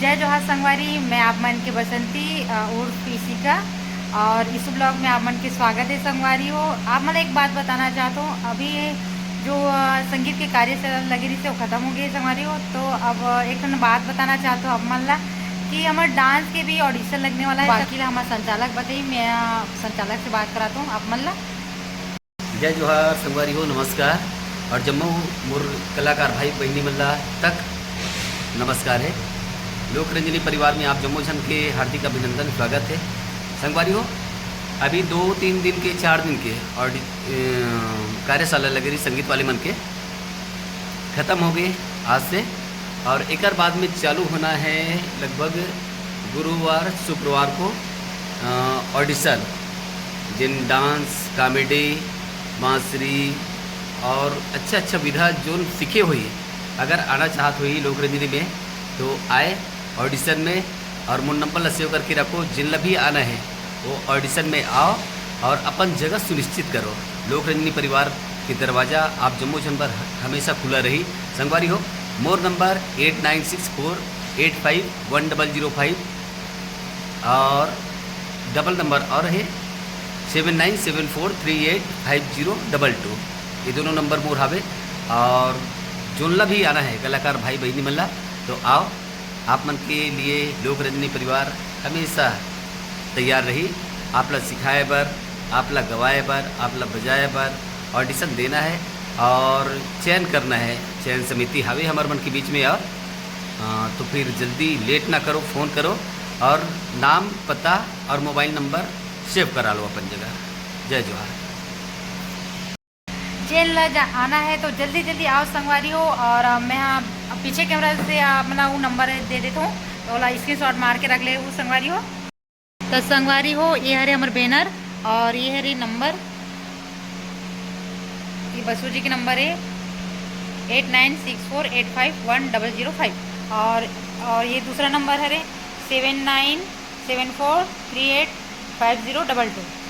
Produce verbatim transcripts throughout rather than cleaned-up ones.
जय जोहार संगवारी, मैं आप मन के बसंती, अ, उर्फ इशिका, और इस vlog में आप मन के स्वागत है संगवारी हो। आप मन एक बात बताना चाहत हूँ, अभी ये जो, अ, संगीत के कार्यशाला लगे रहिस हे, वो खत्म हो गए संगवारी हो। तो अब एक ठन बात बताना चाहत हूँ आप मन ला कि हमर dance के भी audition लगने वाला है। बाकी ला हमर संचालक बताही, मैं, अ, संचालक से बात करात हूँ आप मन ला। जय जोहार संगवारी हो, नमस्कार। और जम्मो मोर कलाकार भाई बहिनी मन ला तक नमस्कार है। लोक रंजनी परिवार में आप जम्मो झन के हार्दिक अभिनंदन, स्वागत है। संगवारी हो, अभी दो तीन दिन के, चार दिन के और, अ, कार्यशाला लगे रही संगीत वाले मन के, खत्म हो गए आज से। और एकर बाद में चालू होना है लगभग गुरुवार, शुक्रवार को, अ, audition, जिन dance, comedy, बांसुरी और अच्छा अच्छा विधा जोन सीखे होही, अगर आना चाहत होही लोक रंजनी में, तो आए audition में। और मोर number ला save करके रखो, जिन ला भी आना है वो audition में आओ और अपन जगह सुनिश्चित करो। लोक रंजनी परिवार के दरवाजा आप जम्मो झन बर हमेशा खुला रही। संगवारी हो, मोर number eight nine six four eight five one double zero five और double number और है seven nine seven four three eight five zero double two। ये दोनों number मोर हवे। और जोन ला भी आना है कलाकार भाई बहिनी मन ला, तो आओ, आप मन के लिए लोक रंजनी परिवार हमेशा तैयार रही। आप ला सिखाए बर, आप ला गवाए बर, आप ला बजाए बर audition देना है और चयन करना है। चयन समिति हवे हमर मन के बीच में। और, अ, तो फिर जल्दी late ना करो, phone करो और नाम, पता और mobile number save करा लो अपन जगह। जय जोहार। जेन ला जा-, आना है तो जल्दी जल्दी आओ संगवारी हो। और, अ, मैं, अ, पीछे camera से आप मन ला वो number दे देत हूँ, तो ओला screenshot मार के रख ले वो संगवारी हो। तो संगवारी हो, ये हरे हमर banner और ये हरे number, ये बसु जी के number है eight nine six four eight five one double zero five। और, और ये दूसरा number हरे seven nine seven four three eight five zero double two।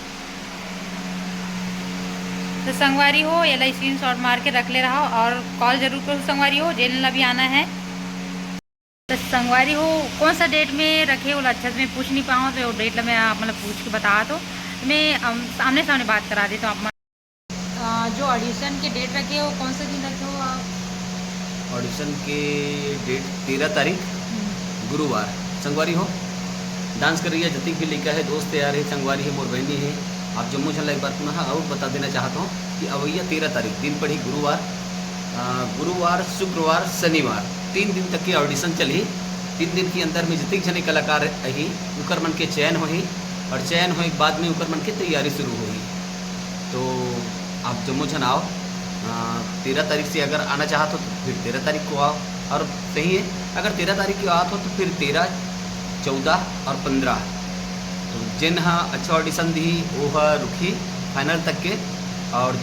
तो संगवारी हो, एला screenshot मार के रख ले रहा और call जरूर करो संगवारी हो, जेन ला भी आना है। तो संगवारी हो, कौन सा date में रखे, ओला अच्छा से मैं पूछ नहीं पाऊँ, तो वो date ला मैं आप मन ला पूछ के बता दो। मैं, अम, सामने सामने बात करा देता हूँ आप मन। अ, जो audition के date रखे हो, कौन सा दिन रखे हो आप? Audition के date तेरह तारीख, हम्म। गुरुवार। संगवारी हो, dance कर रही है, जतिक भी लइका है, दोस्त यार है, संगवारी है, मोर बहिनी है, आप जम्मो झन ला एक बार पुनः और बता देना चाहता हूँ कि अवैया तेरह तारीख, दिन पड़ी गुरुवार, अ, गुरुवार, शुक्रवार, शनिवार, तीन दिन तक के audition चलही। तीन दिन के अंदर में जतिक झने कलाकार अही, उकर मन के चयन होही और चयन होए के बाद में उकर मन के तैयारी शुरू होही। तो आप जम्मो झन आओ, अ, तेरह तारीख से अगर आना चाहत हो तो फिर तेरह तारीख को आओ, और सही है, अगर तेरह तारीख को आत हो तो फिर तेरह, चौदह और पन्द्रह। तो जेन हा अच्छा audition दिही, वो हा रुकही final तक के, और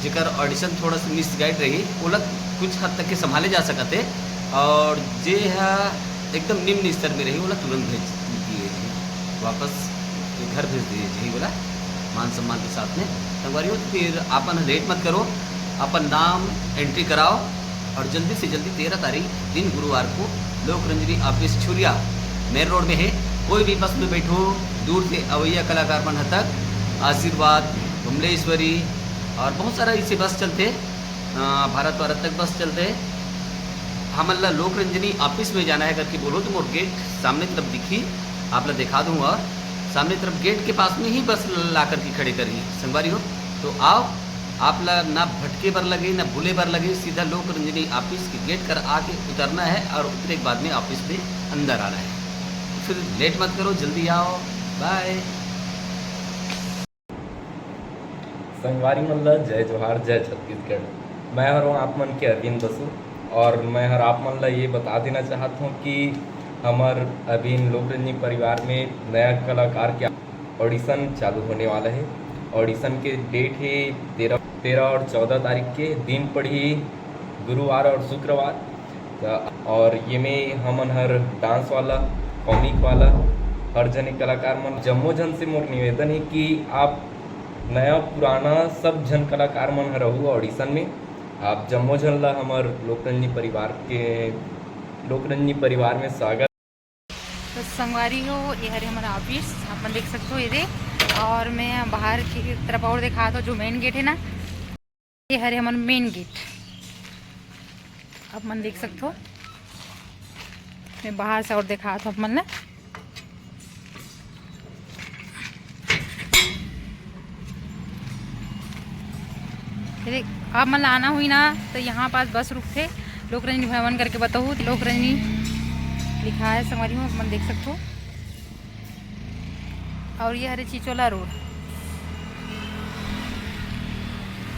जेकर audition थोड़ा सा misguide रही, ओला कुछ हद तक के संभाले जा सकत है, और जे हा एकदम निम्न स्तर में रही, ओला तुरंत भेज दिए जाही, वापस घर भेज दिए जाही, ओला मान सम्मान के साथ में। संगवारी हो, तो फिर आपन late मत करो, अपन नाम entry कराओ और जल्दी से जल्दी तेरह तारीख दिन गुरुवार को लोक रंजनी office छुरिया main road में है। कोई भी बस में बैठो, दूर से अवैया कलाकार मन ह तक आशीर्वाद, कमलेश्वरी और बहुत सारा ऐसे बस चलते हैं, अ, भारत भारत तक बस चलते हैं। हमन ला लोक रंजनी office में जाना है करके बोलो तो मोर gate सामने तरफ दिखी, आप ला दिखा दूंगा। सामने तरफ gate के पास में ही बस ला करके खड़े करी। संगवारी हो, तो आओ, आप ला ना भटके बर लगे, ना भूले बर लगे, सीधा लोक रंजनी office के gate कर आके उतरना है और उतरे के बाद में office में अंदर आना है। फिर late मत करो, जल्दी आओ। Bye। संगवारी मन ल जय जोहार, जय छत्तीसगढ़। मैं हरों आप मन के अरविंद बसु और मैं हर आप मन ल ये बता देना चाहत हूँ कि हमर अरविंद लोक रंजनी परिवार में नया कलाकार के audition चालू होने वाला है। Audition के date है तेरह, तेरह और चौदह तारीख के, दिन पड़ही गुरुवार और शुक्रवार। त और ये में हमन हर dance वाला, comic वाला, हर जने कलाकार मन, जम्मो झन से मोर निवेदन है कि आप नया पुराना सब झन कलाकार मन हर रहू audition में। आप जम्मो झन ला हमर लोकरंजनी परिवार के, लोकरंजनी परिवार में स्वागत। तो संगवारी हो, ये हरे हमर ऑफिस, आप मन देख सकते हो ये दे। और मैं बाहर की तरफ और दिखात हूँ, जो मेन गेट है ना, ये हरे हमर मेन गेट, आप मन देख सकते हो। मैं बाहर से और दिखात हूँ आप मन ला। ये देख, आप मन ला आना हुई ना, तो यहाँ पास बस रुकथे। लोक रंजनी भवन करके बताहू, लोक रंजनी लिखा है संगवारी हो, आप मन देख सकते हो। और ये हरे चिचोला रोड।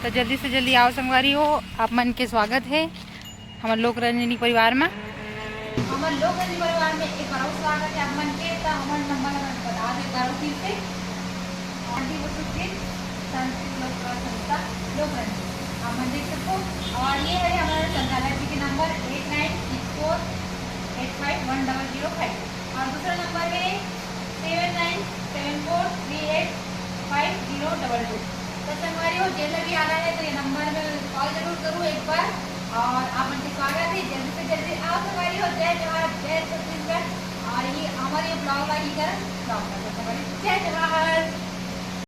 तो जल्दी से जल्दी आओ संगवारी हो, आप मन के स्वागत है हमर लोक रंजनी परिवार में। हमर लोक रंजनी परिवार में एक बार और स्वागत है आप मन के। तो हमर नंबर हमन बता दे, एक बार और फिर से। आंटी वो सुखी संस्कृत लोक कला संस्था लोक रंजनी, आप मन देख सकते हो। और ये है हमारा संचालक जी के number, eight nine six four eight five one double zero five। और दूसरा नंबर है seven nine seven four three eight five zero double two। तो संगवारी हो, जेला भी आना है तो ये नंबर में कॉल जरूर करूँ एक बार। और आप मन के स्वागत है, जल्दी से जल्दी आओ संगवारी हो। जय जोहार, जय छत्तीसगढ़। और ये हमारे ये ब्लॉग ला ही कर ब्लॉग कर संगवारी। जय जोहार।